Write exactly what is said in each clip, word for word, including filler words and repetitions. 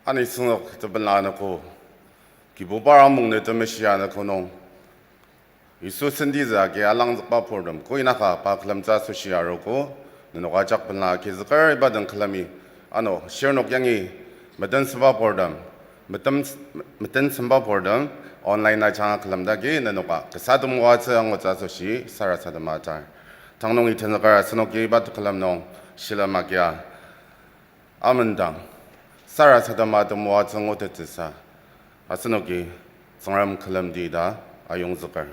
Ani sünok tepela anogo, Kibuba amung ne temeshi anogo nung, Yisu sentitsü agi alangzükba purtem, koinaka pa külemtsü asoshi arogo, nenok ajak pela agizüker iba den külemi, ano, shirnok yangi, metensüba purtem, metem-, metensemba purtem, online ajanga külemdagi nenoka kasa temoatsü angutsü asoshi sarasadema ajar. Tang nungi tenzüker asenoki iba tekülem nung shilem agia amendang, sarasadema temoatsü ngutettsüsa, asenoki Tsüngrem külemdi ta ayongzüker.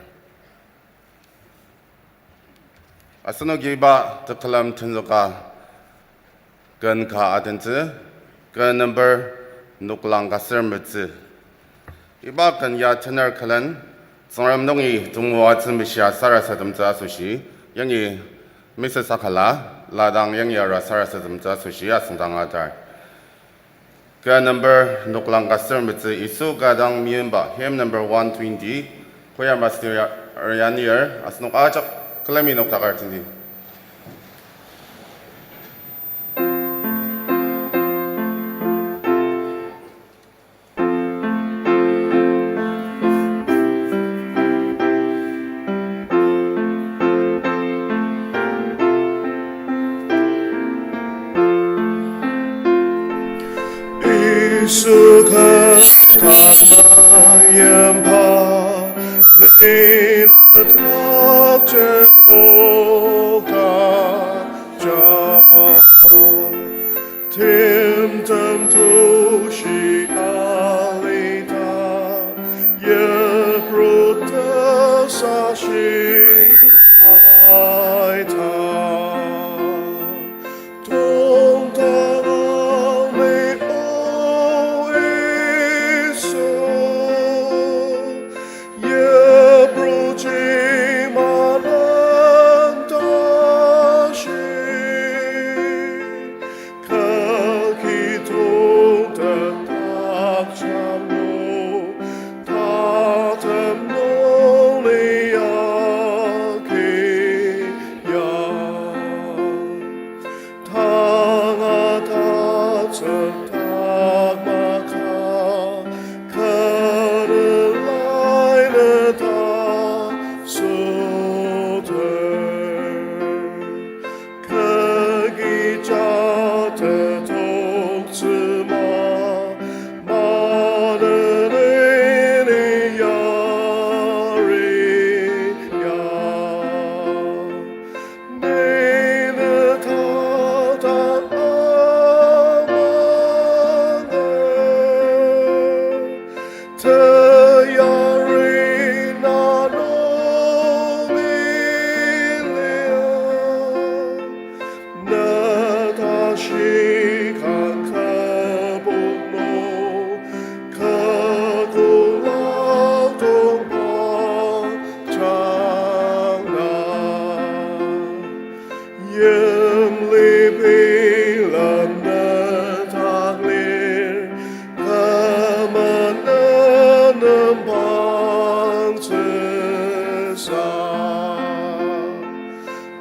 Asenoki iba tekülem tenzüka ken ka adentsü, ken number noklang ka ser metsü. Iba ken ya tener külen, Tsüngrem nungi temoatsü meshia sarasademtsü asoshi, yangi Missus Akala, ladang yangi ara sarasademtsü asoshi asüngdang atar. Ken number noklang ka ser metsü, Yisu ka dang meimba, hymn number one twenty, choir master ya, Arianir, asenok ajak külemi noktakar tendi. Yisu ka takma yimba, ni na takjak oka ja. Timtem toshi alita, yipruta sashi aita. Tongtang almi o Yisu, yipruji manan tashi. Kaki tongtetdak janglu, tatem nung liaki ya. Tanga tatsük takmaka, kara lai na ta soter. Kagi ja tetoktsüma, maneni yari ya. Nena tata amanger, teyari na nung milir. Na tashi kan kübok nung, kakolak tongba jangda. Yimli bilem na taklir, kama na nembangtsüsa.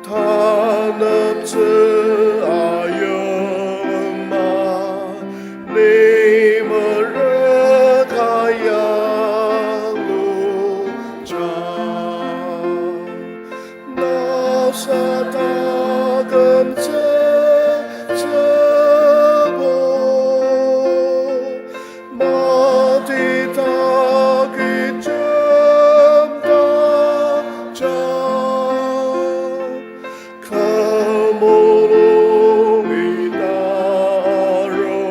Taneptsü ayongma, ni mereka yangluja. Nasa taküm tsütsübo, mati taki jemdaja. Kü mulungi naro,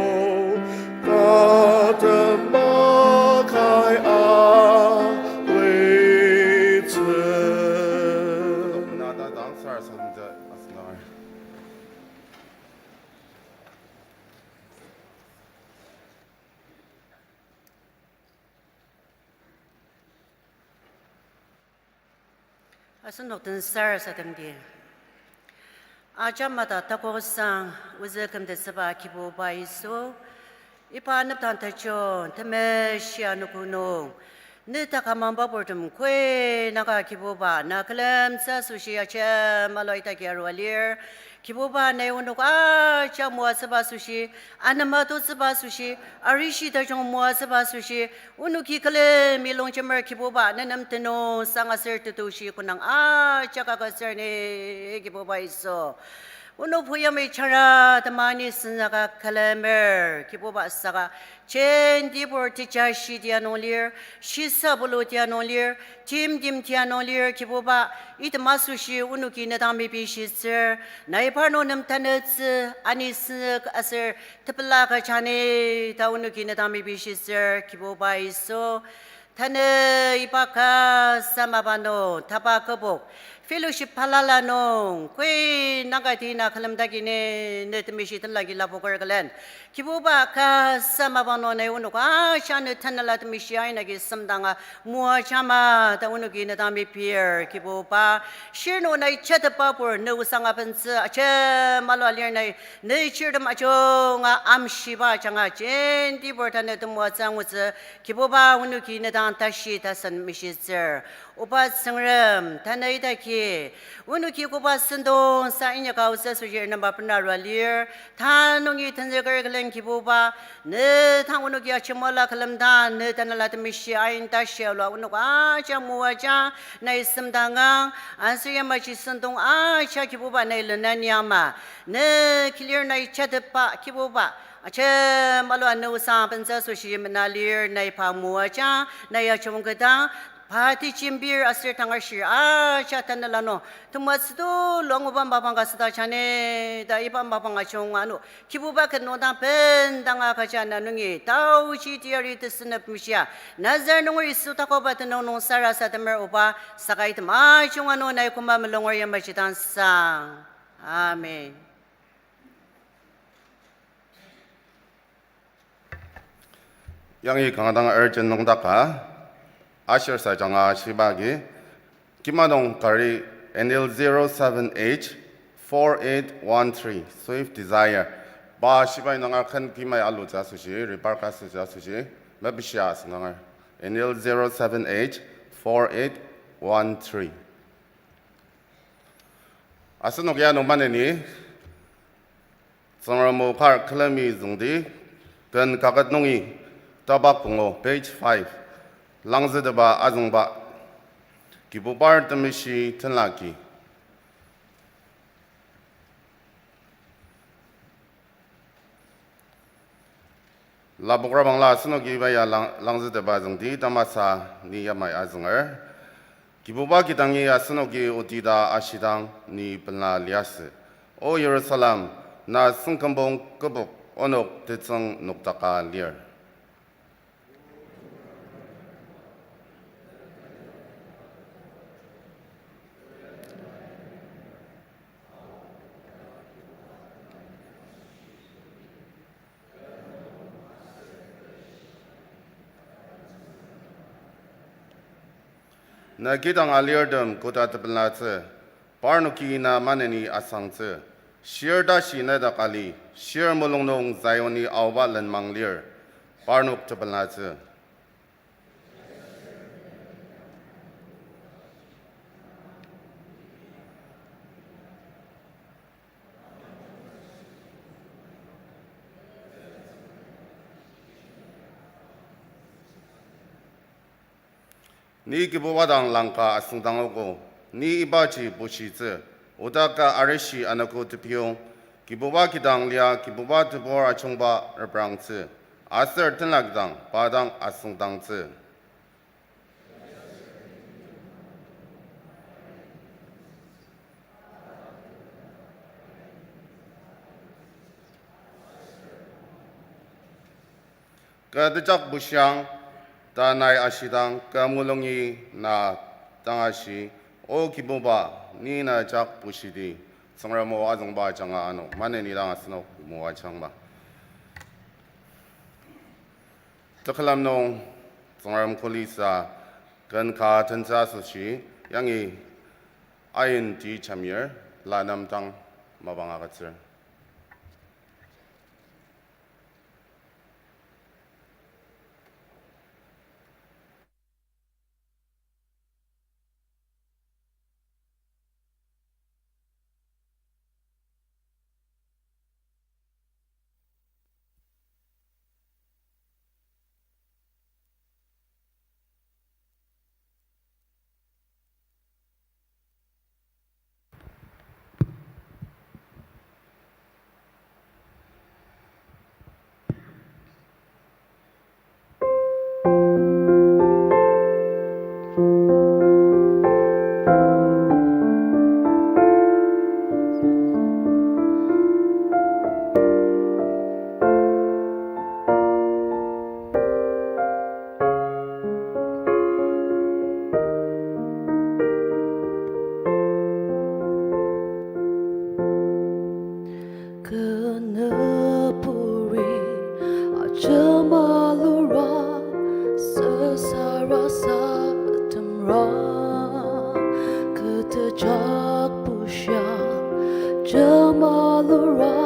tatem makai alitsü. Asenok den sarasademdi. Ajamata takok sang ozü kümdetsüba Kibuba Yisu, iba nepdang tajung temeshi anogo nung, ne takamangba purtem koi naka Kibuba, na külemtsü asoshi ajem alua idaki arua lir, Kibuba, nai onok ajak moatsüba asoshi, anema totsüba asoshi, arishi tajung moatsüba asoshi, onoki külemi longjemer Kibuba, nenem tenüngsang aser tetushi konang ajak agütsür ni, Kibuba Yisu. Onok puyami chara temani senzüka külemer, Kibuba, saka jentibur tejashi tia nung lir, shisa bulu tia nung lir, timtem tia nung lir, Kibuba, item asoshi onoki ne dang mepishitsür, nai parnok nem tanütsü, anisüng aser tepela kajani ta onoki ne dang mepishitsür, Kibuba Yisu. Tanü iba kasa mapa nung, tapa kübok, fellowship balala nung, koi nangkati na külemdaki ni, ne temeshi tenlaki lapoker külen. Kibuba kasa mapa nung nai onok ajak ne tanela temeshi aina agi semdanga moajangma ta onoki ne dang mepir, Kibuba. Shirnung nai chatepba pur ne osang abentsü, ajemalua lir nai ne chirtem ajunga amshiba ajanga jentibur tanü temoatsü angutsü, Kibuba, onoki ne dang tashi tasen mishitsür. Oba Tsüngrem, tanü idaki, onoki koba sentong sa inyaka aotsü asoshi nemba bena arua lir, ta nungi tenzüker külen Kibuba, ne dang onoki ajemala külemdang, ne tanela temeshi ain tashi alua onok ajak moajang, nai semdangang, aser yamaji sentong ajak Kibuba nai lenani ama, ne kilir nai chatepba Kibuba, ajemalua ne osang abentsü asoshi mena lir, nai pa moajang, nai ajungketang, pa tejembir aser tangar shir ajak tanela nung temoatsü tulu anguba mapang ka süda jani ta iba mapang ajunga ano, Kibuba, ket nung dang bendanga kaja na nungi taoji teyari tesünep mishia, Nazareth nunger Yisu takoba tenüng nung sarasademer Oba, saka item ajunga ano nai koma mulunger yamaji dang sang. Amen. Yangi kanga dang urgent nüngdaka, usher sa ajanga shiba agi, kima nung kari N L zero seven H four eight one three, Swift Desire. Pa shibai nanga ken kimai alutsü asoshi, repark asütsü asoshi, mepishia asünganger. N L zero seven H four eight one three. Asenok ya nung maneni, Tsüngrem o kar külemi züngdi, ken kaket nungi, tapak pungu, page five, langzüteba azüngba, Kibubar temeshi tenlaki. Lapokrabangla asenoki iba ya lang-, langzüteba züngdi tamasa ni yamai azünger. Kibuba kidangi asenoki otida ashidang ni pela liasü. O Jerusalem, na sengkümbong kübok onok tetsüng noktaka lir. Na kidang alirtem koda tepelatsü, parnoki na maneni asangtsü, shir tashi nedak ali, shir mulung nung Zioni aoba lenmang lir, parnok tepelatsü. Ni Kibuba dang langka asüngdangogo, ni ibaji bushitsü, oda ka arishi anogo tepiong, Kibuba kidang lia Kibuba tebur ajungba reprangtsü, aser tenlakidang pa dang asüngdangtsü. Kü tejak bushiang, ta nai ashidang, kü mulungi na tangashi, O Kibuba, ni na jak bushidi, Tsüngrem o azüngba ajanga ano, maneni dang asenok moajangma. Tekülem nung Tsüngrem kolisa ken ka tentsü asoshi, yangi ain ti chamir, la nemtang mapang agütsür. Rasa temra, ketejak bushia, jemalura,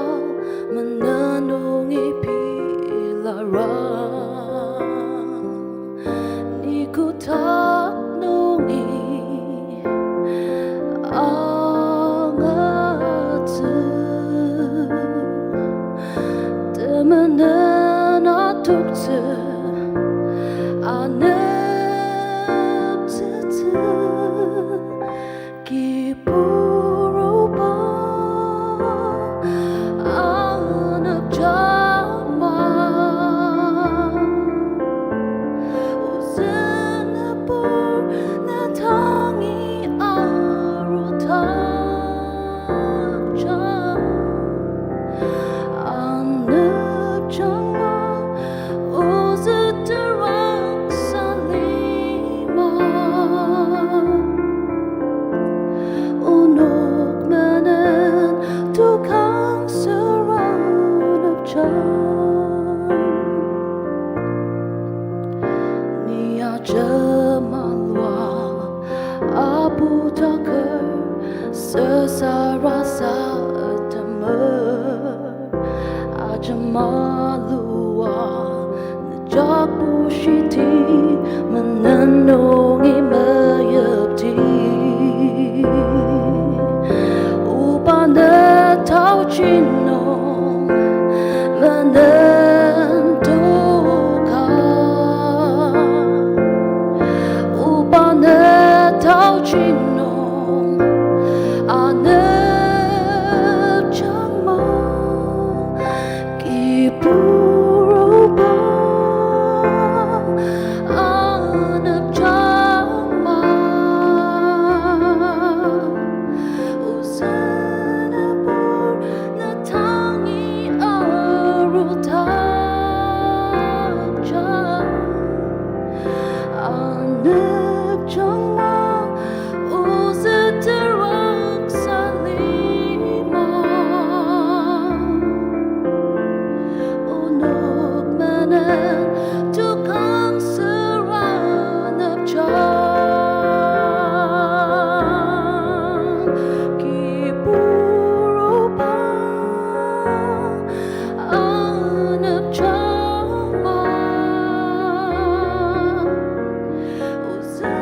menen nungi pilara, ni kotak nungi angatsü. Temenen atoktsü, aneptsütsü, kiburuba, anepjangma. Ozü nübur ne dangi arutakja, anepjangma, ozü teraksa lima. Onok menen tokang süra anepjang. Ni ajemalua apu taker, sesarasa temer. Ajemalua nejak bushiti, menen nungi meyipti. Oba ne taoji nung menen toka. Oba ne taoji nung anepjangma, kiburuba, anepjangma. Ozü nübur ne dangi arutakja, anepjangma, ozü teraksa lima. Onok menen tokang süra anepjang, kiburuba, anepjangma. Ozü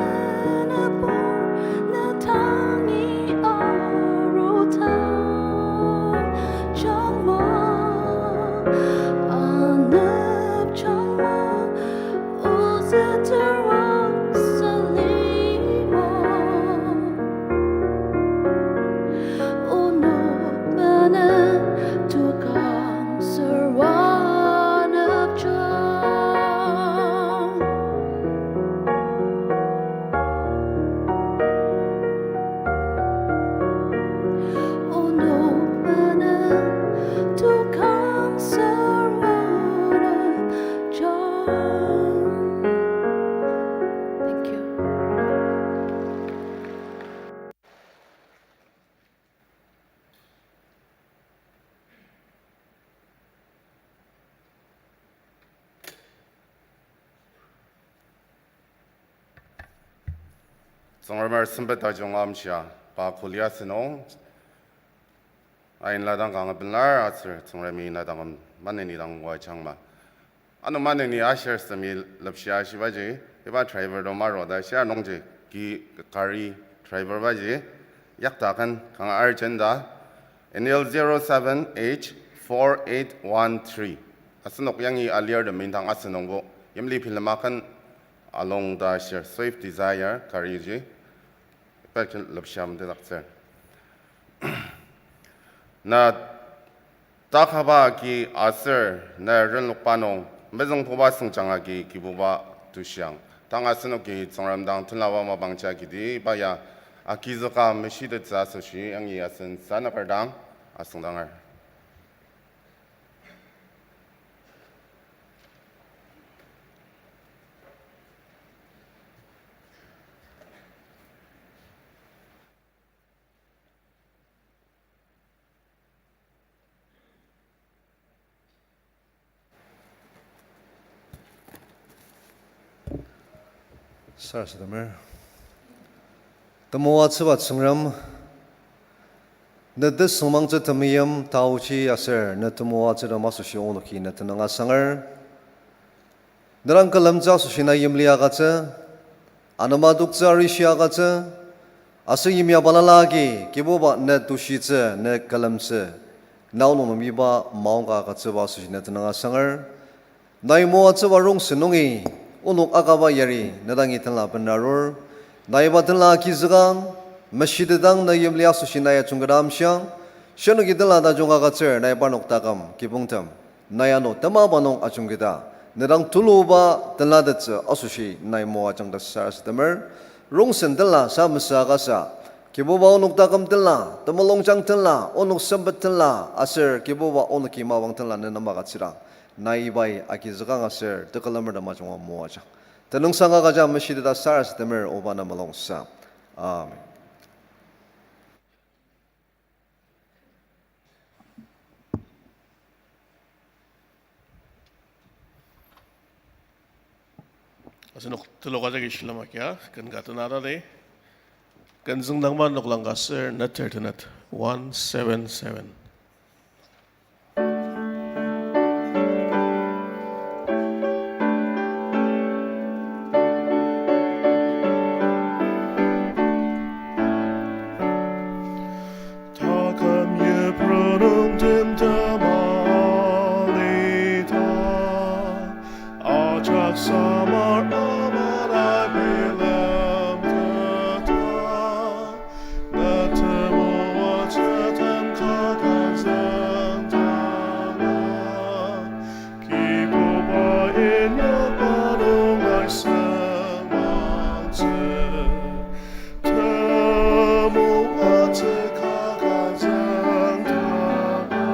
nübur ne dangi arutakjangma, anepjangma, ozü teraksa lima. Onok menen tokang süra anepjang. Onok menen tokang süra anepjang. Thank you. Tsüngremer sempet tajung amshia, pa kuli asünung, ainla dang kanga benlar aser Tsüngremi na dang maneni dang wa changma. Ano maneni ashir semi lepshi ashibaji, iba driver do maro ta shia nungji ki gari driver baji, yakta kan kanga urgent ta, N L zero seven H four eight one three. Asenok yangi alir de mintang asenungbo, yimli pilema kan along ta shir Swift Desire gari ji, iba ken lepshi amte daktsür. Na takaba ki aser na renlokba nung mezüngbuba süngjang agi Kibuba tushiang. Tang asenoki Tsüngrem dang tenlaba mapangja kidi iba ya agizüka meshitettsü asoshi yangi asen sanaker dang asüngdanger. Sarasademer. Temoatsüba Tsüngrem, ne tesüngmangtsü temeim taoji aser ne temoatsütem asoshi onoki ne tenüng asanger. Nerang külemtsü asoshi na yimli agütsü, anema toktsü arishi agütsü, aser yimya balala agi Kibuba ne tushitsü, ne külemtsü, na onok nem iba maongka agütsüba asoshi ne tenüng asanger. Nai moatsüba rongsen nungi onok akaba yari ne dangi tenla benarur. Nai iba tenla agizükang, meshitetang na yimli asoshi nai ajungketa amshiang. Shinoki tenla tajung agütsür nai parnok taküm kibongtem, nai ano temaba nung ajungketa, ne dang tuluba tenlatettsü asoshi nai moajangta sarasademer. Rongsen tenla sa mesüa kasa, Kibuba onok taküm tenla, temulungjang tenla, onok sempet tenla, aser Kibuba onoki mapang tenla ne nem agütsüdang, nai ibai agizükang aser tekülemer tem ajunga moajang. Tenüngsang agüja meshiteta sarasademer oba na mulungsa. Amen. Asenok telok ajaki shilem agia, ken ka tena ta di. Ken züngdangba noklang ka ser, neter tenet, one seven seven. Taküm yipru nung timtem alita, ajak samar amanai bilemteta, na temoatsütem kaka züngdanga, Kibuba inyakba nung nai sengmangtsü. Temoatsü kaka züngdanga,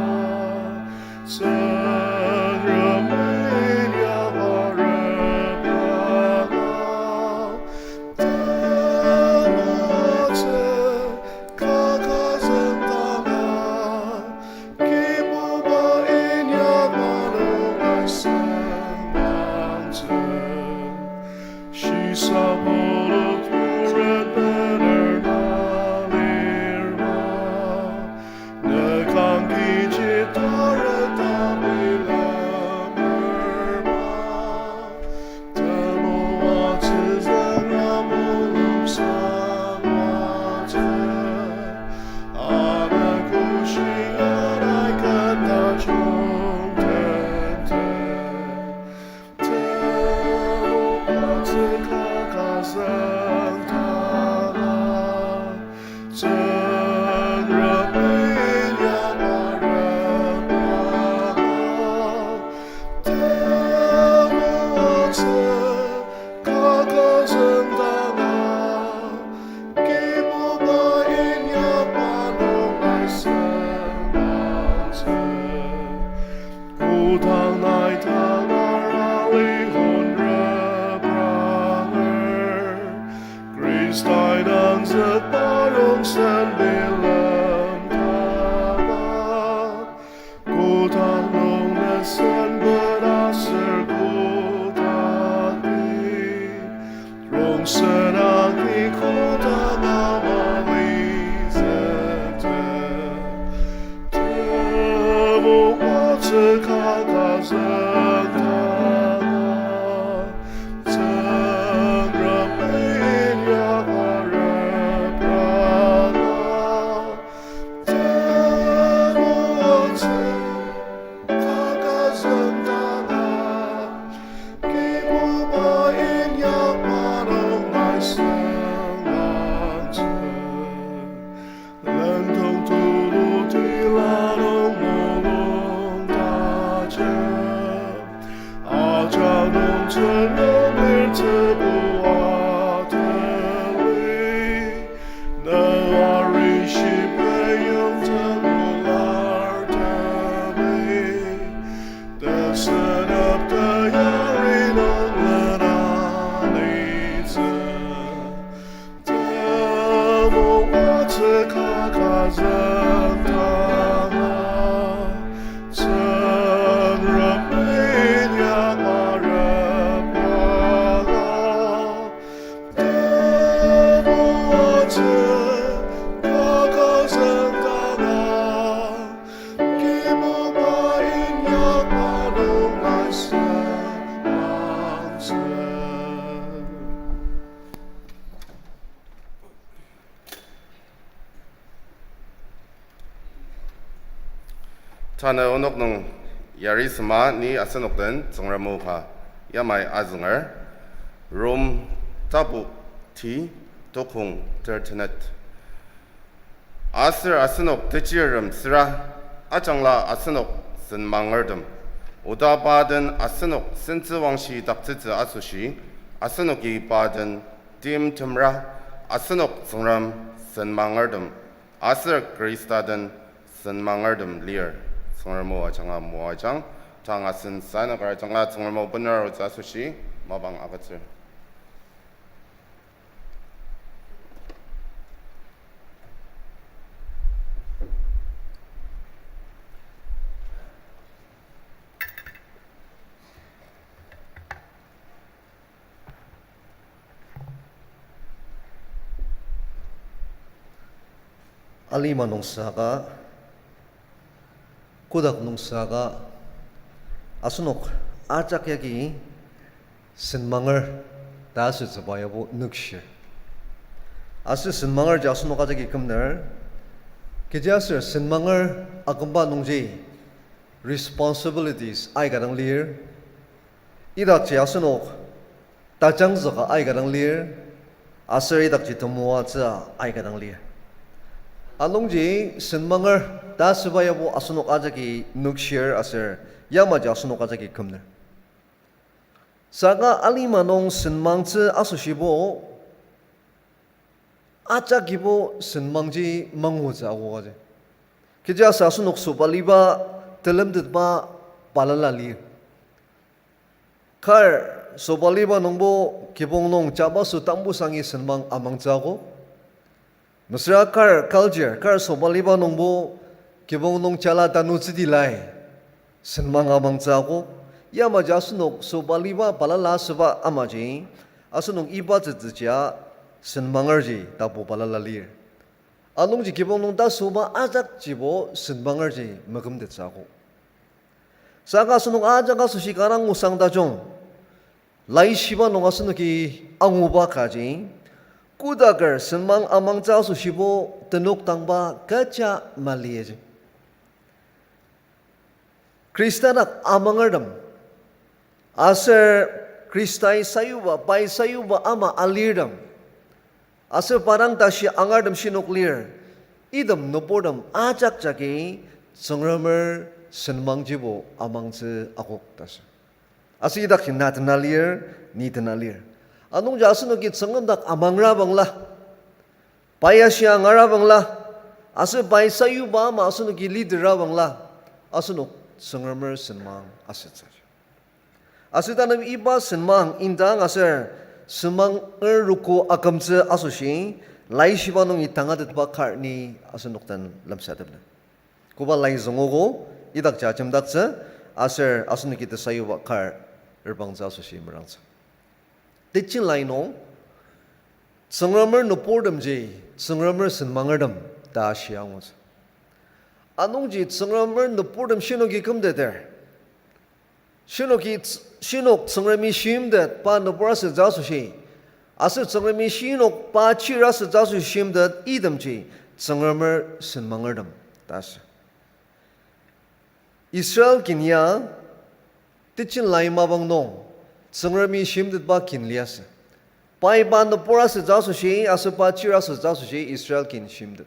Tsüngrem inyakba repranga. Temoatsü kaka züngdanga, Kibuba inyakba nung nai sengmangtsü. Shisa pulu turet bener na lirma, ne kang kechi tareta bilemer ma. Temoatsü züngdanga mulung sangwatsü, ana kushi anai kenta chungtete. Temoatsü kaka züngdanga, Tsüngrem inyakba repranga. Temoatsü kaka züngdanga, Kibuba inyakba nung nai sengmangtsü. Kodang nai tangar ali hon repranger, Khristai nangzükba rongsen bilemtaba. Kodang nung nesen bena ser kodaki, rongsen agi kodang ama lizükte. Temoatsü kaka züngdanga, Tsüngrem inyakba repranga. Temoatsü kaka züngdanga, Kibuba inyakba nung nai sengmangtsü. Lendong tulu tila nung mulung tajep, ajak nung Tsüngrem lirtsübu ateli. Na arishi peyong tulu lartemi, tesenep teyari nung lena litsü. Temoatsü kaka züngdanga, Tsüngrem inyakba repranga. Tanü onok nung yari sema ni asenok den Tsüngrem o ka yamai azünger. Rom tapu ti, tokong ter tenet. Aser asenok techirem süra, ajangla asenok senmangertem. Oda pa den asenok sentsüwangshi daktsütsü asoshi, asenoki pa den timtemra, asenok Tsüngrem senmangertem, aser Khrista den senmangertem lir. Tsüngrem o ajanga moajang, tang asen sanakar ajanga Tsüngrem o bener arutsü asoshi mapang agütsür. Alima nung saka, kotak nung saka, asenok ajak yagi senmanger ta asütsüba yabo nükshir. Aser senmangerji asenok ajaki kümner, kechiaser senmanger akümba nungji responsibilities aika dang lir. Idakji asenok tajangzüka aika dang lir, aser idakji temoatsü aika dang lir. Anungji senmanger ta asüba yabo asenok ajaki nükshir aser yamaji asenok ajaki kümner. Saka alima nung senmangtsü asoshibo ajakibo senmangji mangutsü akokaji. Kechiaser asenok sobaliba telemtetba balala lir. Kar sobaliba nungbo kibong nung jabaso tambusangi senmang amangtsü akok. Mesüra kar culture, kar sobaliba nungbo kibong nung jala tanutsüdi lai senmang amangtsü akok. Yamaji asenok sobaliba balala asüba amaji, asenok iba tsütsüjia senmangerji tapu balala lir. Anungji kibong nung tasoba ajakjibo senmangerji mekümtettsü akok. Saka asenok ajak asoshi kanga osang tajung, laishiba nung asenoki anguba kaji, kodaker senmang amangtsü asoshibo tenok tangba kecha maliaji. Khrista dak amangertem, aser Khristai sayuba, pai sayuba ama alirtem, aser pa dang tashi angartem shinok lir, item nüburtem ajak jagi Tsüngremer senmangjibo amangtsü akok ta sür. Aser idakji na tena lir, ni tena lir. Anungji asenoki Tsüngrem dak amangra bangla, pai ashi angara bangla, aser pai sayuba ama asenoki leader-a bangla, asenok Tsüngremer senmang asütsü. Aser tanü iba senmang indang aser senmanger roko akümtsü asoshi, laishiba nungi tangatetba kar ni asenok den lemsatepner. Koba lai züngogo, idak jajemdaktsü, aser asenoki tesayuba kar erbangtsü asoshi merangtsü. Tejen lai nung, Tsüngremer nüburtemji Tsüngremer senmangertem ta shia angutsü. Anungji Tsüngremer nüburtem shinoki kümteter. Shinoki ts-, shinok Tsüngremi shimtet pa nübur asütsü asoshi, aser Tsüngremi shinok pa chir asütsü asoshi shimtet itemji Tsüngremer senmangertem ta sür. Israel kin ya, tejen lai mapang nung, Tsüngremi shimtetba kin liasü. Pai pa nübur asütsü asoshi, aser pa chir asütsü asoshi Israel kin shimtet.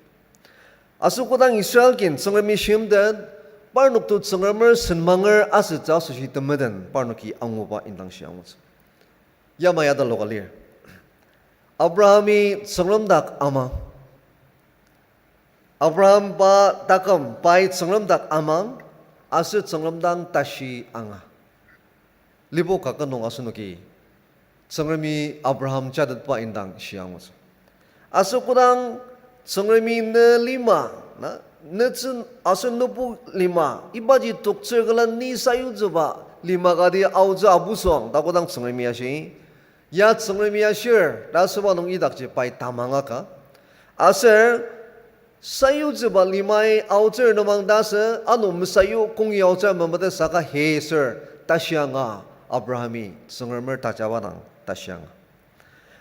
Aser kodang Israel kin Tsüngremi shimtet, parnok to Tsüngremer senmanger asütsü asoshi temeten parnoki anguba indang shia angutsü. Yamai ataloka lir. Abrahami Tsüngrem dak amang. Abraham pa taküm pai Tsüngrem dak amang, aser Tsüngrem dang tashi anga. Libo kaket nung asenoki Tsüngremi Abraham jatetba indang shia angutsü. Aser kodang Tsüngremi ne lima, na, ne tsün aser nübu lima, ibaji toktsür külen ni sayutsüba lima kati aotsü abusuang ta kodang Tsüngremi ashi, ya Tsüngremi ashir ta asüba nung idakji pai tamang aka. Aser sayutsüba limai aotsür nemang ta sü, ano mesayu kongi aotsü memetet saka he sür tashi anga, Abrahami Tsüngremer tajaba dang tashi anga.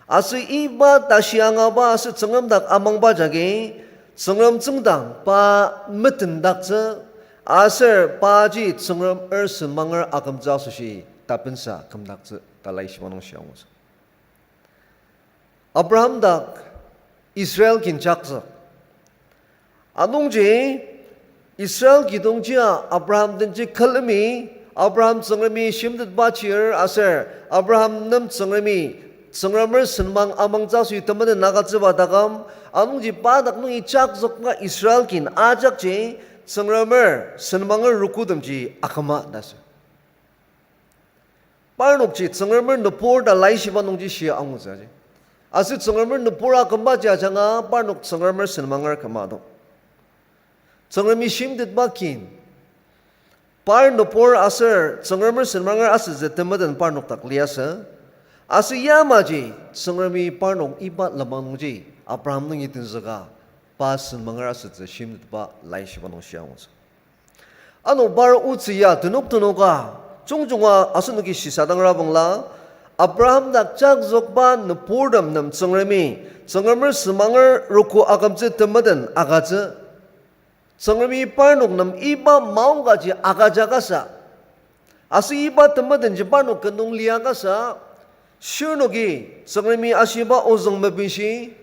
Aser iba tashi angaba aser Tsüngrem dak amangba jagi, Tsüngrem tsüngdang pa metendaktsü, Aser paji Tsüngrem er senmanger akümtsü asoshi tapensa kümdaktsü ta laishiba nung shia angutsü. Abraham dak Israel kin jakzük. Anungji Israel kidongjia Abraham denji külemi, Abraham Tsüngremi shimtetba chir aser Abraham nem Tsüngremi, Tsüngremer senmang amangtsü asoshi temeten agütsüba taküm, anungji pa dak nungi jakzükba Israel kin ajakji Tsüngremer senmanger rokotemji aküma ta sü. Parnokji Tsüngremer nübur ta laishiba nungji shia angutsü aji. Aser Tsüngremer nübur akümbaji ajanga parnok Tsüngremer senmanger küma adok. Tsüngremi shimtetba kin, par nübur aser Tsüngremer senmanger asütsü temeten parnok dak liasü. Aser yamaji Tsüngremi parnok iba lenmang nungji Abraham nungi tenzüka pa senmanger asütsü shimtetba laishiba nung shia angutsü. Ano par otsü ya tenok tenoka, jungjunga asenoki shisadang rabangla, Abraham dak jakzükba nüburtem nem Tsüngremi, Tsüngremer senmanger roko akümtsü temeten agütsü. Tsüngremi parnok nem iba maongkaji agüja kasa. Aser iba temetenji parnok ken nung lia kasa, shirnoki Tsüngremi ashiba ozüng mepishi,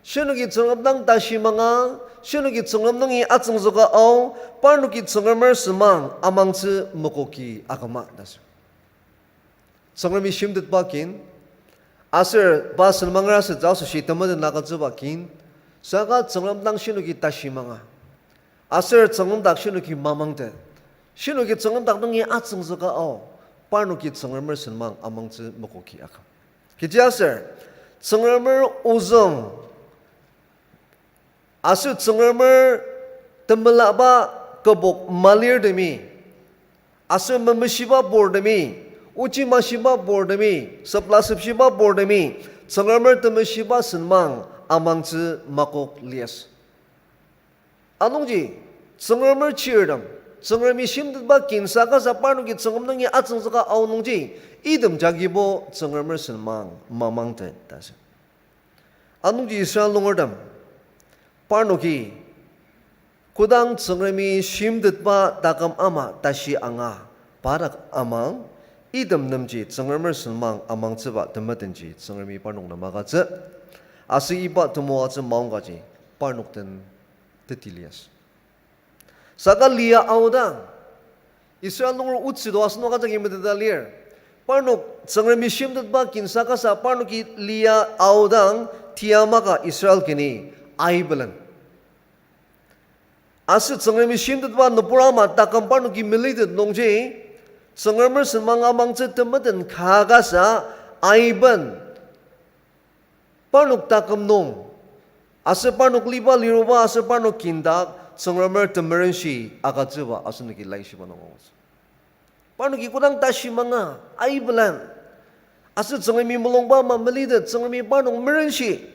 shirnoki Tsüngrem dang tashi manga, shirnoki Tsüngrem nungi atsüngzüka ao, parnoki Tsüngremer senmang amangtsü makoki aküma ta sü. Tsüngremi shimtetba kin, aser pa senmanger asütsü asoshi temeten agütsüba kin, saka Tsüngrem dang shinoki tashi manga. Aser Tsüngrem dak shinoki mamangtet. Shinoki Tsüngrem dak nungi atsüngzüka ao, parnoki Tsüngremer senmang amangtsü makoki aküm. Kechiaser, Tsüngremer ozüng aser Tsüngremer temelaba kübok malirtemi, aser memeshiba purtemi, ochi mashiba purtemi, sepla sepshiba purtemi, Tsüngremer temeshiba senmang amangtsü makok liasü. Anungji, Tsüngremer chirtem, Tsüngremi shimtetba kin saka sa parnoki Tsüngrem nungi atsüngzüka ao nungji, item jagibo Tsüngremer senmang mamangtet ta sü. Anungji Israel nungertem, parnoki kodang Tsüngremi shimtetba taküm ama tashi anga, pa dak amang, item nemji Tsüngremer senmang amangtsüba temetenji Tsüngremi parnok nem agütsü. Aser iba temoatsü maongkaji parnok den teti liasü. Saka lia aodang, Israel nunger otsü to asenok ajaki meteta lir. Parnok Tsüngremi shimtetba kin saka sa parnoki lia aodang tia maka Israel kini aibelen. Aser Tsüngremi shimtetba nübur ama taküm parnoki melitet nungji, Tsüngremer senmang amangtsü temeten ka kasa aiben. Parnok taküm nung, aser parnok liba liruba aser parnok kindak Tsüngremer temerenshi agütsüba asenoki laishiba nung angutsü. Parnoki kodang tashi manga, aibelen. Aser Tsüngremi mulungba ama melitet Tsüngremi parnok merenshi.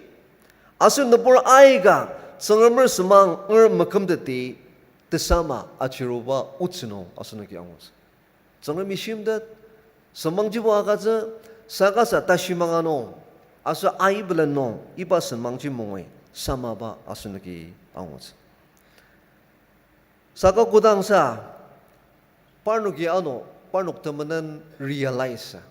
Aser nübur aika Tsüngremer senmang er mekümteti tesama achiruba otsü nung asenoki angutsü. Tsüngremi shimtet, senmangjibo agütsü, saka sa tashi manga nung, aser aibelen nung, iba senmangji mungui samaba asenoki angutsü. Saka kodang sa, parnoki ano, parnok temenen realize sa.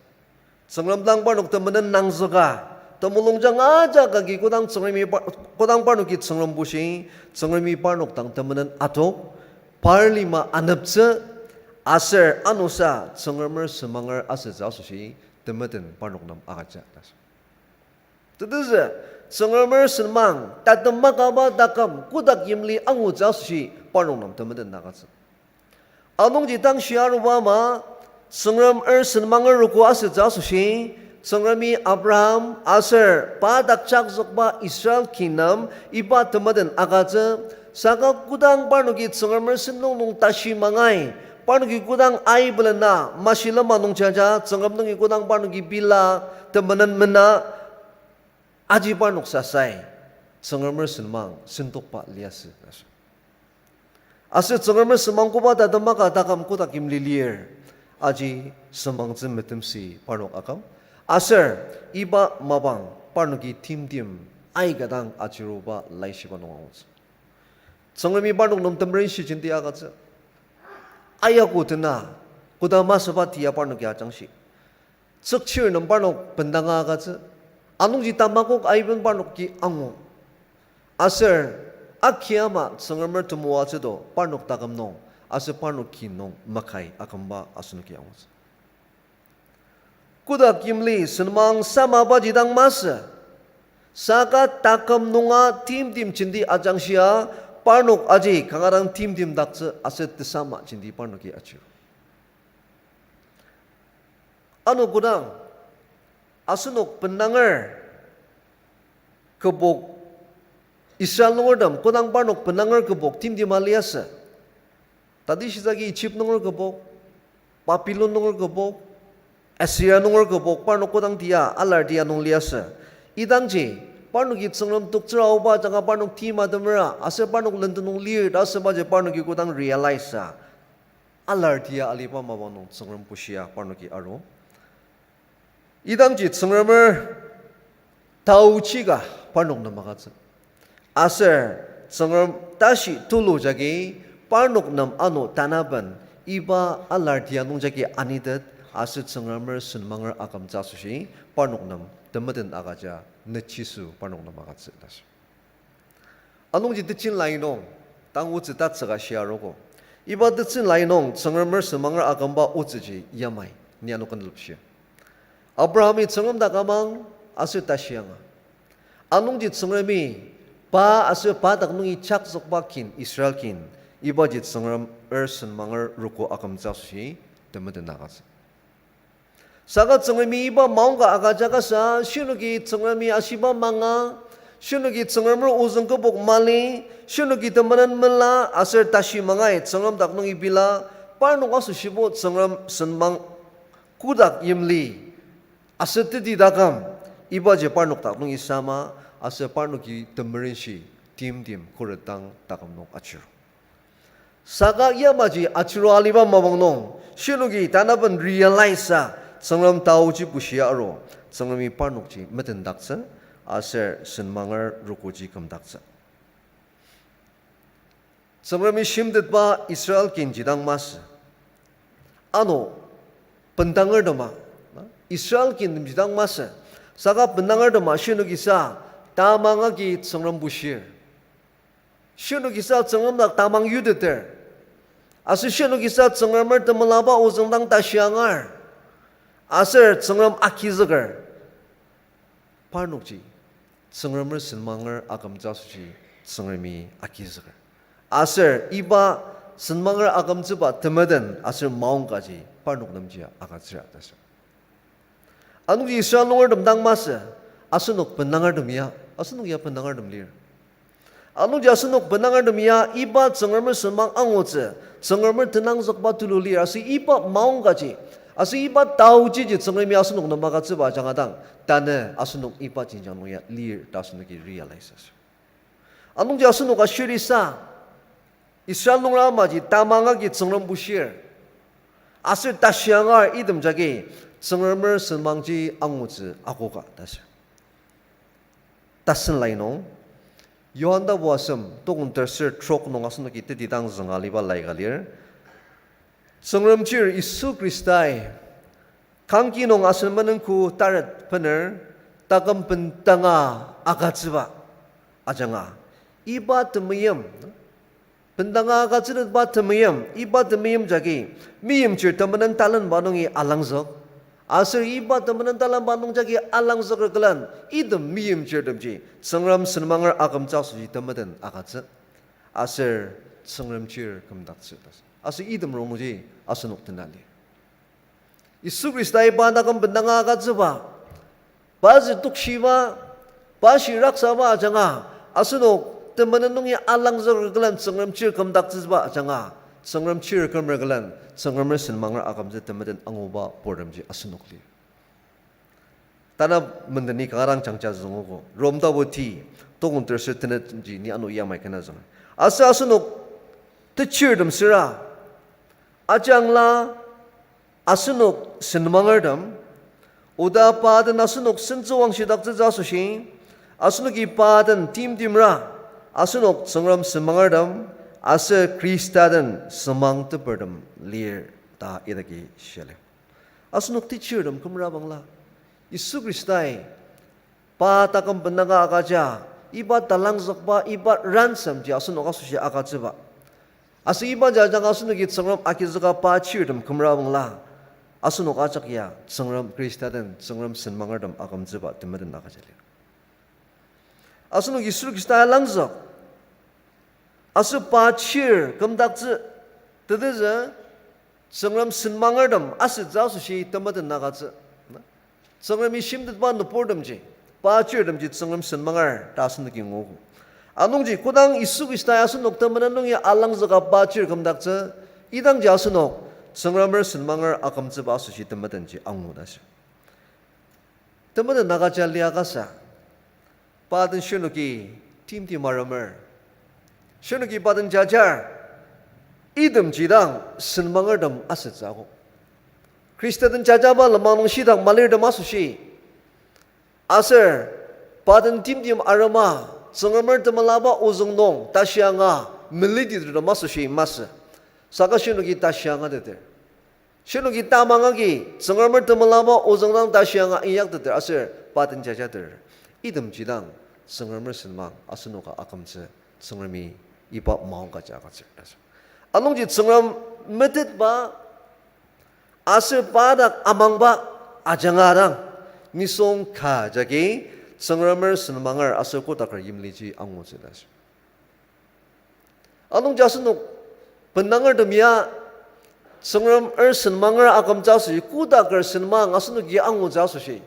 Tsüngrem dang parnok temenen nangzüka, temulungjang ajak agi kodang Tsüngremi pa-, kodang parnoki Tsüngrem bushi, Tsüngremi parnok dang temenen atok, par lima aneptsü, aser ano sa Tsüngremer senmanger asütsü asoshi temeten parnok nem agüja ta sü. Tetezü, Tsüngremer senmang tatem makaba taküm kotak yimli angutsü asoshi parnok nem temeten agütsü. Anungji tang shia aruba ama, Tsüngrem er senmanger roko asütsü asoshi, Tsüngremi Abraham aser pa dak jakzükba Israel kin nem iba temeten agütsü, saka kodang parnoki Tsüngremer sentong nung tashi mangai, parnoki kodang aibelena, mashilema nung jaja, Tsüngrem nungi kodang parnoki bila, temenen mena, aji parnok sasai, Tsüngremer senmang sentokba liasü ta sü. Aser Tsüngremer senmang koba tatem maka taküm kotak yimli lir, aji senmangtsü metemsi parnok aküm. Aser iba mapang parnoki timtem aika dang achiruba laishiba nung angutsü. Tsüngremi parnok nem temerenshi jenti agütsü. Ayako tena, koda masüba tia parnoki ajangshi. Tsükchir nem parnok bendanga agütsü. Anungji tamakok aiben parnoki angu. Aser aki ama Tsüngremer temoatsü to parnok taküm nung, aser parnok ki nung makai akümba asenoki angutsü. Kotak yimli senmang samabaji dang masü. Saka taküm nunga timtem jenti ajangshia, parnok aji kanga dang timtemdaktsü aser tesama jenti parnoki achiru. Ano kodang asenok bendanger kübok Israel nungertem kodang parnok bendanger kübok timtema liasü. Tatishitsü agi Egypt nunger kübok, Babylon nunger kübok, Assyria nunger kübok parnok kodang tia alar tia nung liasü. Idangji, parnoki Tsüngrem toktsür aoba ajanga parnok tima temera, aser parnok lendong nung lir ta asübaji parnoki kodang realize-a, alar tia aliba mapang nung Tsüngrem bushia parnoki aru. Idangji Tsüngremer taochi ka parnok nem agütsü. Aser Tsüngrem tashi tulu jagi parnok nem ano tanaben iba alar tia nung jagi anitet aser Tsüngremer senmanger akümtsü asoshi parnok nem temeten agüja nüchiso parnok nem agütsü ta sür. Anungji teaching line nung, tang otsü tatsüka shia arogo. Iba teaching line nung Tsüngremer senmanger akümba otsüji yamai, ni ano ken lupshir. Abrahami Tsüngrem dak amang aser tashi anga. Anungji Tsüngremi pa aser pa dak nungi chakzükba kin, Israel kin, ibaji Tsüngremer senmanger roko akümtsü asoshi temeten agütsü. Saka Tsüngremi iba maongka agüja kasa, shinoki Tsüngremi ashiba manga, shinoki Tsüngremer ozüng kübok mali, shinoki temenen mela aser tashi mangai Tsüngrem dak nungi bila, parnok asoshibo Tsüngrem senmang kodak yimli aser teti taküm, ibaji parnok dak nungi sama, aser parnoki temerenshi timtem khuret dang taküm nung achiru. Saka yamaji achiru aliba mapang nung, shinoki tanaben realize-a Tsüngrem taoji bushia aru, Tsüngremi parnokji metendaktsü, aser senmanger rokoji kümdaktsü. Tsüngremi shimtetba Israel kinji dang masü. Ano, bendangertema, Israel kinji dang masü. Saka bendangertema shinokisa tamang agi Tsüngrem bushir. Shinokisa Tsüngrem dak tamang yuteter. Aser shinokisa Tsüngremer temelaba ozüng dang tashi angar. Aser Tsüngrem agizüker. Parnokji Tsüngremer senmanger akümtsü asoshi Tsüngremi agizüker. Aser iba senmanger akümtsüba temeten aser maongkaji parnok nemji agütsüra ta sür. Anungji Israel nungertem dang masü, asenok bendangertem ya, asenok ya bendangertem lir. Anungji asenok bendangertem ya iba Tsüngremer senmang angutsü, Tsüngremer tenangzükba tulu lir, aser iba maongkaji, aser iba taojiji Tsüngremi asenok nem agütsüba ajanga dang, tanü asenok iba jenjang nung ya lir ta asenoki realize asür. Anungji asenok ashirisa, Israel nunger amaji tamang agi Tsüngrem bushir. Aser tashi angar item jagi Tsüngremer senmangji angutsü akoka ta sür. Tasen lai nung, Johan tapu asem tokong terser trok nung asenoki tetidang zünga aliba laika lir. Tsüngrem chir Yisu Khristai kangki nung asen menenku taret bener taküm bendanga agütsüba ajanga, iba temeim, bendanga agütsütetba temeim, iba temeim jagi meimchir temenen talenba nungi alangzük. Aser iba temenen talenba nung jagi alangzüker külen, item meimchirtemji Tsüngrem senmanger akümtsü asoshi temeten agütsü. Aser Tsüngrem chir kümdaktsü ta sür. Aser item rongnungji asenok tena lir. Yisu Khristai pa taküm bendanga agütsüba, pa zü tokshiba, pa shiraksaba ajanga, asenok temenen nungi alangzüker külen Tsüngrem chir kümdaktsüba ajanga, Tsüngrem chir kümer külen Tsüngremer senmanger akümtsü temeten anguba purtemji asenok lir. Tanü mendeni kanga dang jangja züngogo. Rom tapu ti, tokong terser tenetji ni ano yamai kena züng. Aser asenok techirtem süra, ajangla asenok senmangertem, oda pa den asenok sentsüwang shidaktsütsü asoshi, asenoki pa den timtimra, asenok Tsüngrem senmangertem, Aser Khrista den sümang tepertem lir ta idaki shia lir. Asenok techirtem kümera bangla, Yisu Khristai pa taküm benaka agüja, iba talangzükba, iba ransom ji asenok asoshi agütsüba. Aser iba jajang asenoki Tsüngrem agizüka pa chirtem kümera bangla, asenok ajak ya Tsüngrem Khrista den Tsüngrem senmangertem akümtsüba temeten agüja lir. Asenok Yisu Khrista langzük, aser pa chir kümdaktsü, tetezü Tsüngrem senmangertem asütsü asoshi temeten agütsü. Tsüngremi shimtetba nüburtemji, pa chirtemji Tsüngrem senmanger ta asenoki nguogo. Anungji kodang Yisu Khristai asenok temenen nungi alangzüka pa chir kümdaktsü, idangji asenok Tsüngremer senmanger akümtsüba asoshi temetenji angu ta shi. Temeten agüja liakasa, pa den shirnoki timtem aremer, shirnoki pa den jajar, itemji dang senmangertem asütsü akok. Khrista den jajaba lenmang nung shitak malirtem asoshi, aser pa den timtem arema, Tsüngremer temelaba ozüng nung tashi anga melititertem asoshi masü. Saka shirnoki tashi angateter. Shirnoki tamang agi Tsüngremer temelaba ozüng dang tashi anga inyakteter aser pa den jajater. Itemji dang Tsüngremer senmang asenoka akümtsü Tsüngremi iba maong kaji agütsür ta shi. Anungji Tsüngrem metetba aser pa dak amangba ajanga dang nisung ka jagi Tsüngremer senmanger aser kotaker yimliji angutsü ta shi. Anungji asenok bendangertem ya Tsüngremer senmanger akümtsü asoshi, kotaker senmang asenoki angutsü asoshi,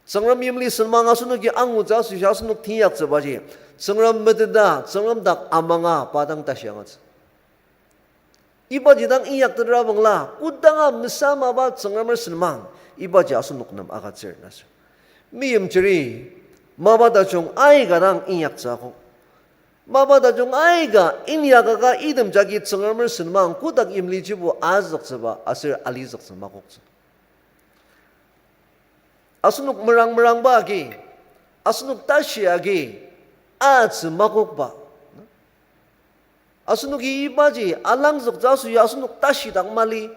Tsüngrem yimli senmang asenoki angutsü asoshi asenok teinyaktsübaji, Tsüngrem meteta, Tsüngrem dak amanga pa dang tashi angatsü. Ibaji dang inyaktetra bangla, kodanga mesamaba Tsüngremer senmang, ibaji asenok nem agütsür ta shi. Meimchiri, mapa tajung aika dang inyaktsü akok. Mapa tajung aika inyakaka item jagi Tsüngremer senmang kotak yimlijibo azüktsüba aser alizüktsü makoktsü. Asenok merang merangba agi, asenok tashi agi, atsü makokba. Asenoki ibaji alangzüktsü asoshi asenok tashi dak mali.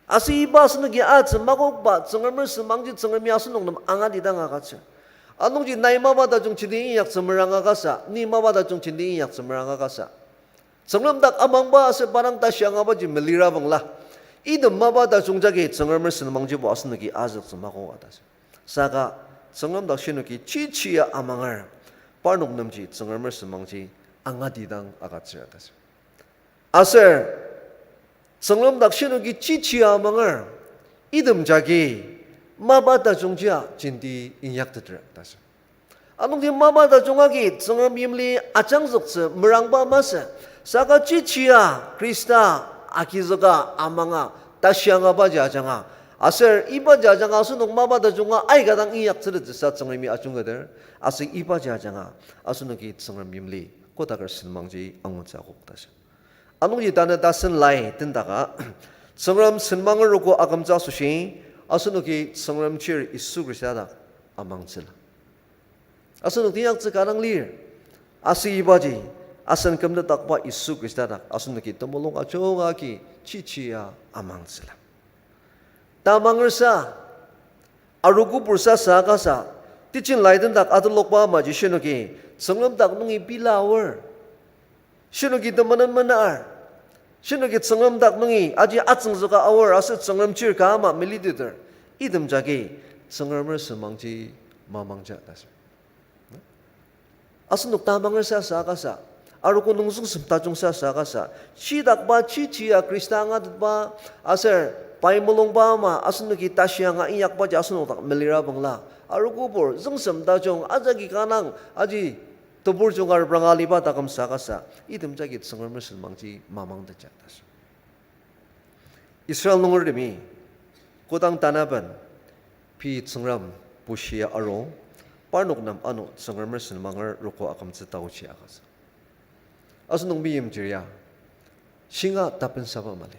Aser iba asenoki atsü makokba Tsüngremer senmangji Tsüngremi asenok nem angatidang agütsür. Anungji nai mapa tajung jenti inyaktsü meranga kasa, ni mapa tajung jenti inyaktsü meranga kasa, Tsüngrem dak amangba aser pa dang tashi angabaji melira bangla, item mapa tajung jagi Tsüngremer senmangjibo asenoki azüktsü makoka ta shi. Saka Tsüngrem dak shinoki chichia amanger, parnok nemji Tsüngremer senmangji angatidang agütsür ta shi. Aser Tsüngrem dak shinoki chichia amanger, item jagi mapa tajungjia jenti inyakteter ta shi. Anungji mapa tajung agi Tsüngrem yimli ajangzüktsü merangba masü, saka chichia Khrista agizüka amanga tashi angabaji ajanga, aser ibaji ajanga asenok mapa tajunga aika dang inyaktsütettsüsa Tsüngremi ajungketer, aser ibaji ajanga asenoki Tsüngrem yimli kotaker senmangji angutsü akok ta shi. Anungji tanü tasen lai tendaka, Tsüngrem senmanger roko akümtsü asoshi, asenoki Tsüngrem chir Yisu Khrista dak amangtsüla. Asenok teinyaktsü ka dang lir, aser ibaji asen kümtetdakba Yisu Khrista dak asenoki temulung ajunga agi chichia amangtsüla. Tamangersa, arogobur sasa kasa, teaching lai den dak atalokba amaji shinoki Tsüngrem dak nungi bila aor. Shinoki temenen menar. Shinoki Tsüngrem dak nungi aji atsüngzüka aor aser Tsüngrem chir ka ama meliteter, item jagi Tsüngremer senmangji mamangja ta shi. Asenok tamanger sasa kasa, arogo nung züngsem tajung sasa kasa, shidakba chichia Khrista angatetba aser pai mulungba ama asenoki tashi anga inyakbaji asenok dak melira bangla, arogobur züngsem tajung ajaki kanang aji tebur junga repranga aliba taküm sa kasa, item jagi Tsüngremer senmangji mamangteja ta shi. Israel nungertemi kodang tanaben pei Tsüngrem bushia aru, parnok nem ano Tsüngremer senmanger roko akümtsü taochi agütsü. Asenok meimchir ya shinga tapensaba mali.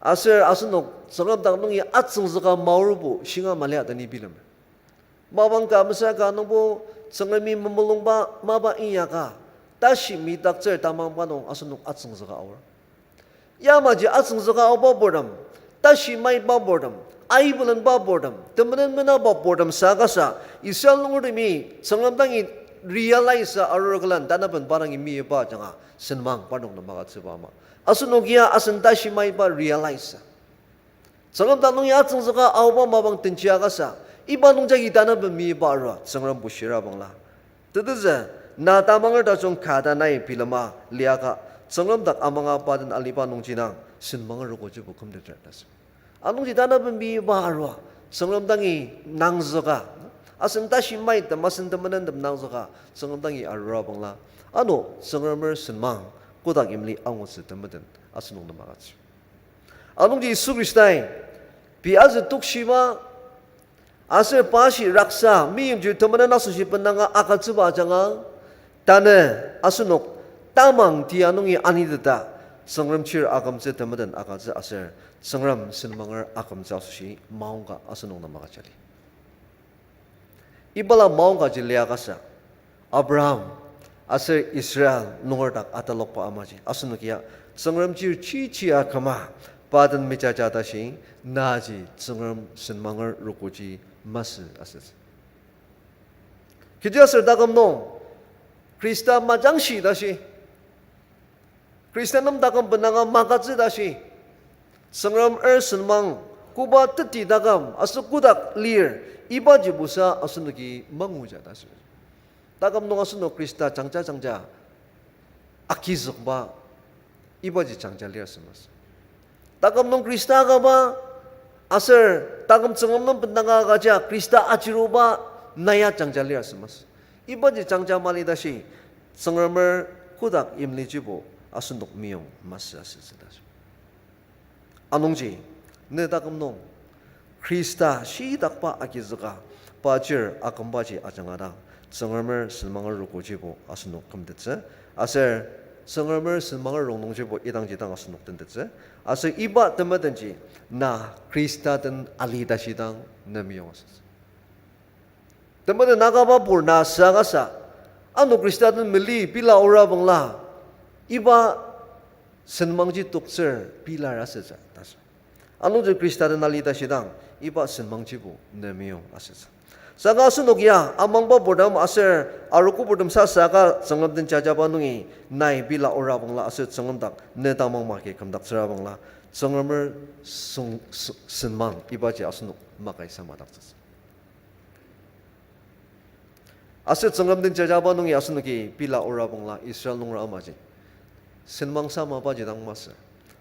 Aser asenok Tsüngrem dak nungi atsüngzüka maorbo shinga mali ta ni bilemer. Mapang ka mesüra ka nungbo Tsüngremi memulungba mapa inyaka, Tashi midaktsür tamang pa nung asenok atsüngzüka aor. Yamaji atsüngzüka aoba purtem, tashi maiba purtem, aibelenba purtem, temenen menaba purtem saka sa, Israel nungertemi Tsüngrem dangi realize arur külen tanaben pa dangi meyipa ajanga senmang parnok nem agütsüba ama. Asenok ya asen tashi maiba realize Tsüngrem dak nung ya atsüngzüka aoba mapang tenji akasa, iba nungjagi tanaben meyipa arua Tsüngrem bushira bangla. Tetezü, na tamanger tajung ka ta nai bilema liaka, Tsüngrem dak amanga pa den aliba nungji nang senmanger rokojibo kümteter ta sü. Anungji tanaben meyipa arua, Tsüngrem dangi nangzüka, asen tashi maitem, asen temenentem nangzüka, Tsüngrem dangi arura bangla. Ano, Tsüngremer senmang, kotak imli angutsü temeten, asenok nem agütsür. Anungji Yisu Khristai, pei azü tokshiba, aser pashi raksa, meimchir temenen asoshi bendanga agütsüba ajanga, tanü asenok tamang tia nungi aniteta, Tsüngrem chir akümtsü temeten agütsü aser, Tsüngrem senmanger akümtsü asoshi maongka asenok nem agüjali. Ibala maongkaji liakasa, Abraham aser Israel nunger dak atalokba amaji, asenok ya Tsüngrem chir chichia küma, pa den mejaja tashi, naji Tsüngrem senmanger rokoji masü asütsü. Kechiaser taküm nung, Khrista majangshi tashi, Khrista nem taküm bendanga magütsü tashi, Tsüngremer senmang, koba teti taküm aser kotak lir, ibaji busa asenoki manguja ta sür. Taküm nung asenok Khrista jangja jangja agizükba, ibaji jangja lir asü masü. Taküm nung Khrista akaba, aser taküm Tsüngrem nem bendanga agüja Khrista achiruba, na ya jangja lir asü masü. Ibaji jangja mali tashi, Tsüngremer kotak imlijibo asenok meyong masü asütsü ta sür. Anungji, ne taküm nung, Khrista shitakba agizüka, pa chir akümbaji ajanga dang, Tsüngremer senmanger rokojibo asenok kümtettsü, aser Tsüngremer senmanger rongnungjibo idangji dang asenok tentettsü, aser iba temetenji na Khrista den ali tashi dang ne meyong asütsü. Temeten akaba pur na süakasa, ano Khrista den mali pela ora bangla, iba senmangji toktsür pelar asütsü ta sür. Anungji Khrista den ali tashi dang, iba senmangjibo ne meyong asütsü. Saka asenok ya amangba purtem aser arogo purtem sa saka Tsüngrem den jajaba nungi nai pela ora bangla aser Tsüngrem dak ne tamang maki kümdaktsüra bangla, Tsüngremer sung-, s-, senmang ibaji asenok makai samadaktsütsü. Aser Tsüngrem den jajaba nungi asenoki pela ora bangla Israel nunger amaji senmang samabaji dang masü.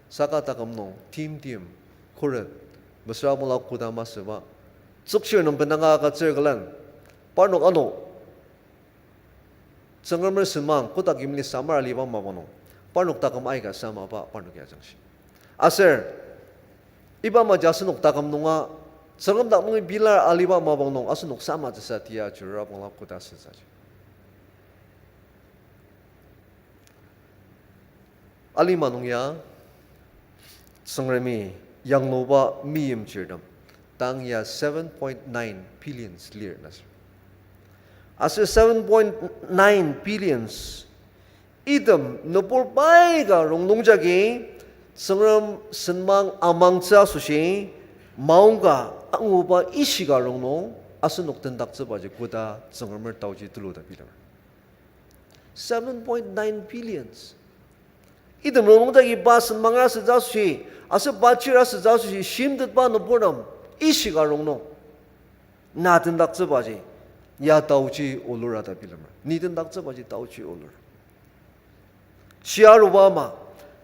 Saka taküm nung timtem, khuret, mesüra bangla koda masüba, tsükchir nung bendanga agütsür külen, parnok ano Tsüngremer senmang kotak imli samar aliba mapang nung, parnok taküm aika samaba parnoki ajangshi. Aser, iba maji asenok taküm nunga, Tsüngrem dak nungi pelar aliba mapang nung asenok samatsüsa tia jurura bangla koda asütsüji. Alima nung ya, Tsüngremi yangluba meimchirtem, tang ya seven point nine billions lir ta sür. Aser seven point nine billions, item nübur pai ka rongnung jagi, Tsüngrem senmang amangtsü asoshi, maongka anguba ishika rongnung, asenok tendaktsübaji koda Tsüngremer taoji tulu ta bilemer. Seven point nine billions. Item rongnung jagi pa senmang asütsü asoshi, aser pa chir asütsü asoshi, shimtetba nüburtem, ishika rongnung. Na tendaktsübaji, ya taoji olura ta bilemer. Ni tendaktsübaji taoji olur. Shia aruba ama,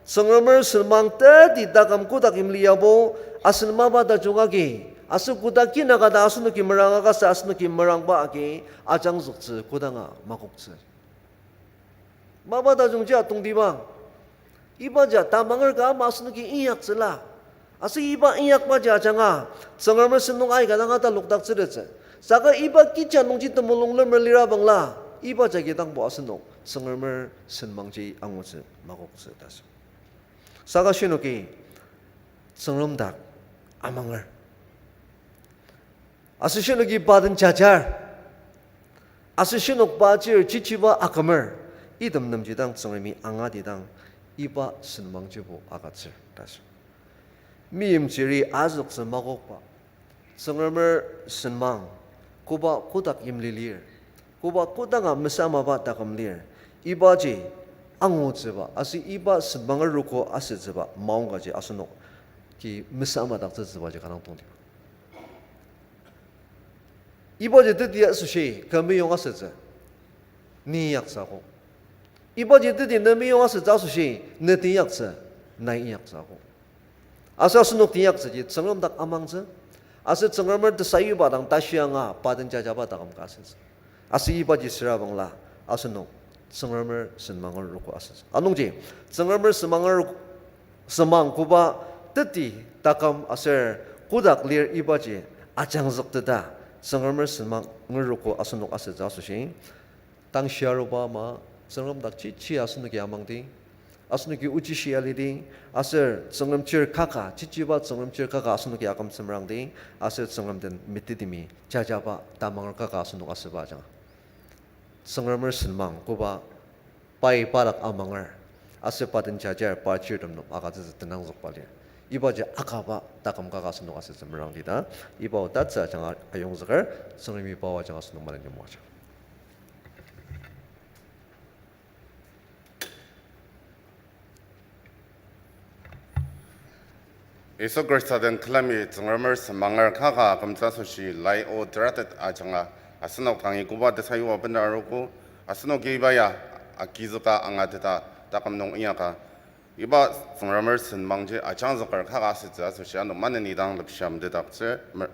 Tsüngremer senmang teti taküm kotak imli yabo, asen mapa tajung agi, aser koda kinaka ta asenoki meranga kasa asenoki merangba agi, ajangzüktsü kodanga makoktsü. Mapa tajungji atongtibang, ibaji tamanger ka ama asenoki inyaktsüla. Aser iba inyakbaji ajanga, Tsüngremer sen nung aika dang atalokdaktsütettsü. Saka iba kecha nungji temulung lemer lira bangla, iba jagi dangbo asenok Tsüngremer senmangji angutsü makoktsü ta sür. Saka shinoki Tsüngrem dak amanger. Aser shinoki pa den jajar. Aser shinok pa chir chichiba akümer. Item nemji dang Tsüngremi angatidang iba senmangjibo agütsür ta sür. Meimchiri azüktsü makokba, Tsüngremer senmang, koba kotak yimli lir, koba kodanga mesamaba taküm lir, ibaji angutsüba, aser iba senmanger roko asütsüba maongka ji asenoki mesamadaktsütsübaji kanga tongtibang. Ibaji teti asoshi kü meyong asütsü, ni inyaktsü akok. Ibaji teti ne meyong asütsü asoshi ne teinyaktsü, nai inyaktsü akok. Aser asenok teinyaktsüji Tsüngrem dak amangtsü, aser Tsüngremer tesayuba dang tashi anga pa den jajaba taküm ka asütsü. Aser ibaji sürabangla asenok Tsüngremer senmanger roko asütsü. Anungji, Tsüngremer senmanger rok-, senmang koba teti taküm aser kotak lir ibaji ajangzükteta Tsüngremer senmanger roko asenok asütsü asoshi, tang shia aruba ama, Tsüngrem dak chichi asenoki amangdi, asenoki ochi shia lidi, aser Tsüngrem chir kaka, chichiba Tsüngrem chir kaka asenoki aküm semerangdi, aser Tsüngrem den mitetimi jajaba tamanger kaka asenok asüba ajanga, Tsüngremer senmang koba pai pa dak amanger, aser pa den jajar pa chirtem nung agütsütsü tenangzükba lir. Ibaji akaba taküm kaka asenok asütsü merangdi ta, iba otsü ajanga ayongzüker, Tsüngremi pa o ajanga asenok maneni moajang. Yisu Khrista den külemi Tsüngremer senmanger kaka akümtsü asoshi lai o teratet ajanga asenok dangi koba tesayua bena arogo, asenoki iba ya agizüka angateta taküm nung inyaka, iba Tsüngremer senmangji ajangzüker kaka asütsü asoshi ano maneni dang lepshiam dedaktsür mer-,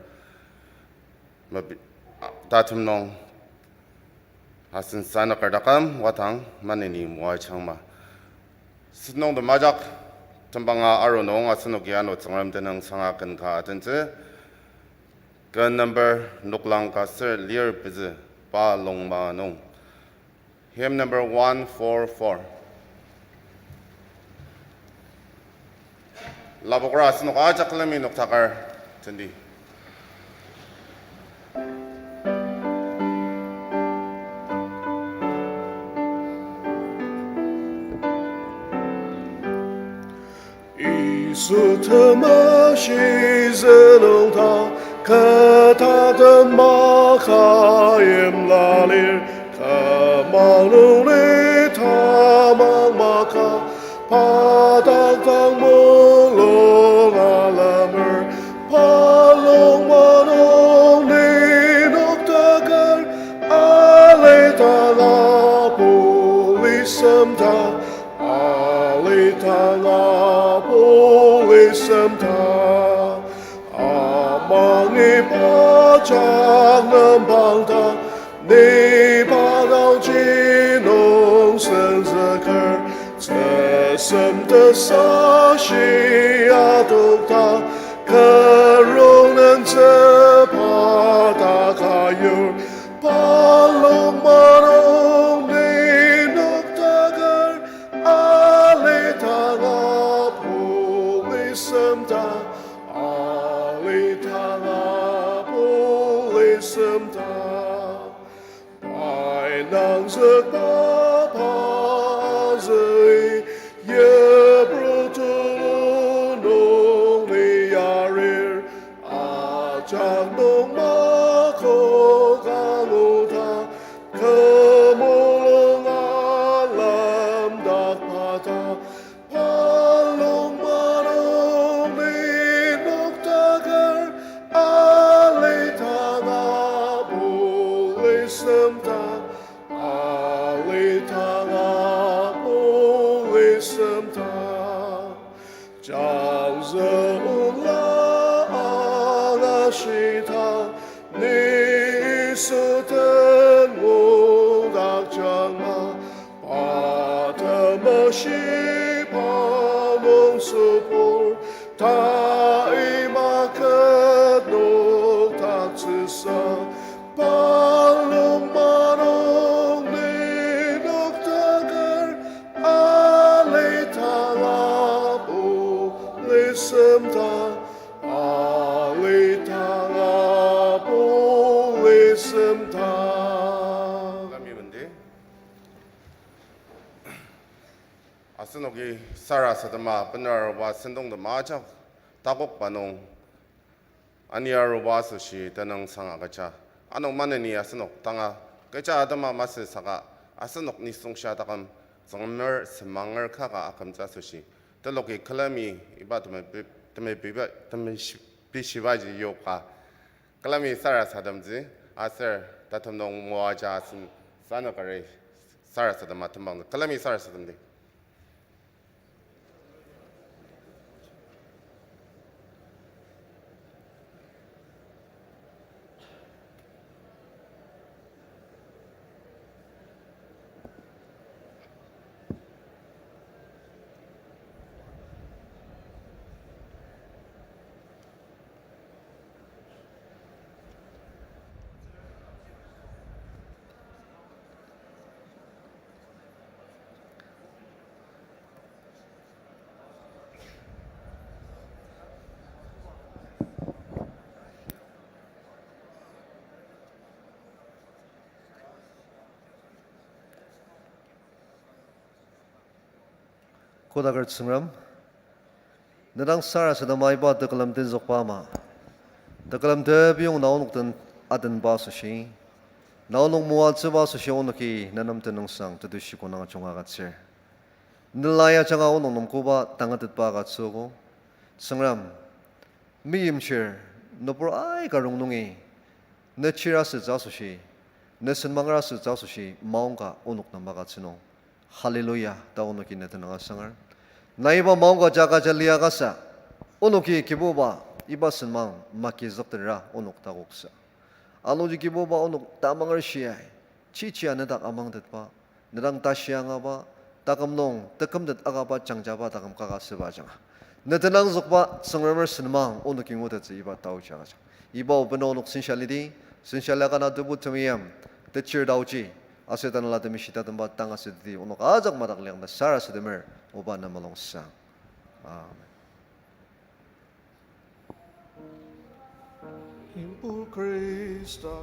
mepi-, a, tatem nung asen sanaker taküm wadang maneni moajangma. Sentong temajak tembanga aru nung asenoki ano Tsüngrem tenüng sanga ken ka atentsü. Ken number noklang ka ser lir pezü, Pa Longma Nung. Hymn number one four four. Lapokra asenok ajak külemi noktaker tendi. Yisu Temeshi zülongdang, kü tatem maka yimla lir, kü mang nung ni tamang maka, pa dak dang mulung alemer, Pa Longma Nung ni noktaker, alidang apu lisemdang, alidang apu lisemdang. Amangi pa jak nembangdang, ni pa nungji nung senzüker, tsüsem tesashi adokdang, kü rongnungtsü pa dak ayur, Pa Longma Nung ni noktaker, alidang apu lisemdang, alidang apu lisemdang. Pai nangzükba pa züi, yipru tulu nung ni yarir, ajak nung makok anguta, kü mulung alemdak pata, Pa Longma Nung ni noktaker, alidang apu lisemdang, alidang apu lisemdang. Jangzü ola angashidang, ni Yisu den ngudakjangma, Pa Temeshi pa nung sübur, ta ima ket nokdaktsüsa, Pa Longma Nung ni noktaker, alidang apu lisemdang, alidang apu lisemdang. Kami mende. Asenoki sarasadema bener aruba sentongtem ajak takokba nung ani aruba asoshi tenüngsang agüja. Ano maneni asenok tanga kecha atema masü saka asenok nisung sha taküm Tsüngremer semanger kaka akümtsü asoshi teloki külemi iba teme, teme, teme, pishibaji yoka. Külemi sarasademtsü, aser tatem nung moaja asen sanokari sarasadema tembang. Külemi sarasademdi. Kodaker Tsüngrem, ne dang sarasadema iba tekülem tenzükba ama, tekülem tebiyong na onok den atenba asoshi, na onok moatsüba asoshi onoki ne nem tenüngsang tetushi konang ajunga agütsür. Ne lai ajanga onok nem koba tangatetba agütsüogo. Tsüngrem, meimchir nübur aika rongnungi ne chir asütsü asoshi, ne senmanger asütsü asoshi maongka onok nem agütsü nung, hallelujah ta onoki ne tenüng asanger. Na iba maongka jaka ja lia kasa, onoki Kibuba iba senmang makizüktenra onok takoksa. Anungji Kibuba onok tamanger shiai, chichia nedak amangtetba, ne dang tashi angaba, taküm nung tekümtet akaba jangjaba taküm kaka süba ajanga, ne tenangzükba Tsüngremer senmang onoki ngutettsü iba taoji agüjang. Iba obeno onok sensa lidi, sensa liaka na tebu temeim, techir taoji, aser tanela temeshi tatemba tang asütidi onok ajak madak liang ta sarasademer, oba na mulungsang. Amen. Impu Khrista.